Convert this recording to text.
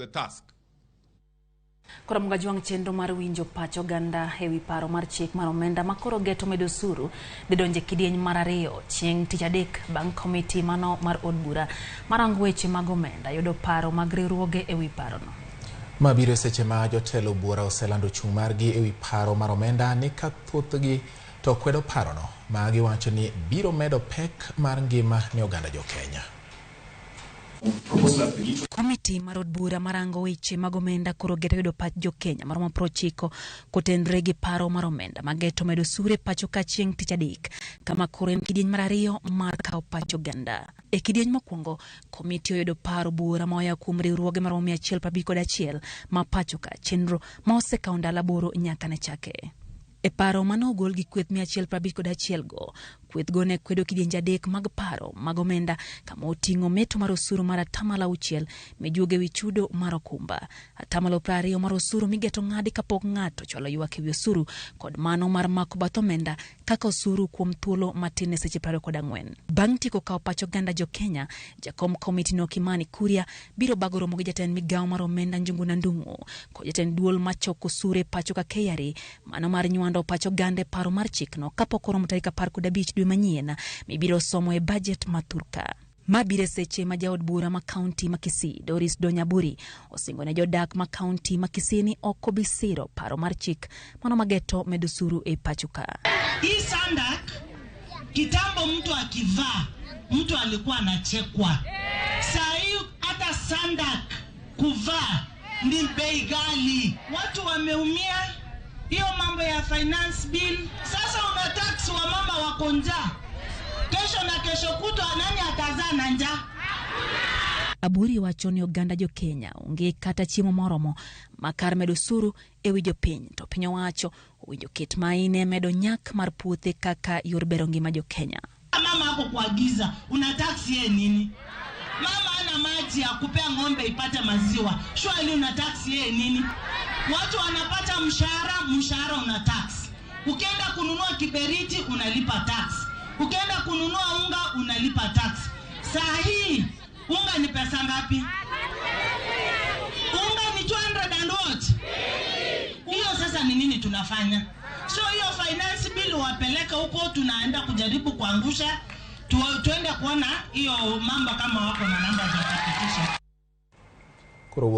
the task. Koro Mgajwang' chenro mar winjo pach oganda ewi paro mar chik mar omenda ma koro geto medo osuru dhi donjo e kidieny mar ariyo chieng' tich adek bang' komiti mano mar od bura marango weche mag omenda yudo paro mag riwruoge ewi parono. Ma biro e seche ma jotelo buora oselando chung' margi ewi paro mar omenda ni ka thothgi to kwedo parono ma giwacho ni biro medo pek mar ngima ne oganda jo Kenya. Komiti mar od bura marango weche mag omenda koro geto yudo pach jo Kenya maromo 90 kotenore gi paro mar omenda mageto medo osuru e pacho ka chieng' tich adek kama koro en kidieny mar ariyo mar kawo pach oganda. E kidieny mokwongo, komiti oyudo paro buora moa kuom riwruoge maromo 151 ma pacho ka chenro ma osekawo ndalo 8 nyaka ne chake. E paro mane ogol gi kweth 151 go, kweth go ne kwedo kidienje adek mag paro mag omenda kama oting'o meto mar osuru mar 6% mijuogo ewi chudo mar okumba, 20% mar osuru migeto ng'adi kapok ng'ato ochwalo ywak ewi osuru kod mano mar mako bath omenda kaka osuru kuom thuolo matin ne seche 24. Bang' tieko kawo pach oganda jo Kenya, jakom komiti no Kimani Kuria biro bago romo gi jatend migawo mar omenda Njuguna Ndung'u kod jatend duol machoko osuru e pacho ka KRA mano mar nywando pach oganda e paro mar chikno kapok oromo tarik 15 dwe manyien mibiro somo e bajet ma thurka. Ma biro e seche ma jaod bura ma kaunti ma Kisii Doris Donyaburi osingo ne jodak ma kaunti ma Kisii ni ok obi siro paro mar chik mano mageto medo osuru e pacho ka. Hii sandak kitambo, mtu akivaa mtu alikuwa anachekwa. Saa hii hata sandak kuvaa ni bei ghali, watu wameumia. Hiyo mambo ya finance bill, sasa una tax wa mama wako njaa, kesho na kesho kutwa nani atazaa na njaa? Aburi wacho ni oganda jo Kenya onge kata chiemo moromo ma kar medo osuru ewi jopiny to piny owacho owinjo ket maine medo nyak mar puothe kaka yor bero ngima jo Kenya. Mama ako kwa giza, una tax yeye nini? Mama ana maji ya kupea ng'ombe ipate maziwa, surely una tax yeye nini? Watu wanapata mshahara, mshahara una tax. Ukienda kununua kiberiti unalipa tax, ukienda kununua unga unalipa tax. Saa hii unga ni pesa ngapi? Unga ni 200 and what? Hiyo sasa ni nini tunafanya? So hiyo finance bill wapeleke huko, tunaenda kujaribu kuangusha tuende kuona hiyo mambo kama wako na namba za kupitisha. Koro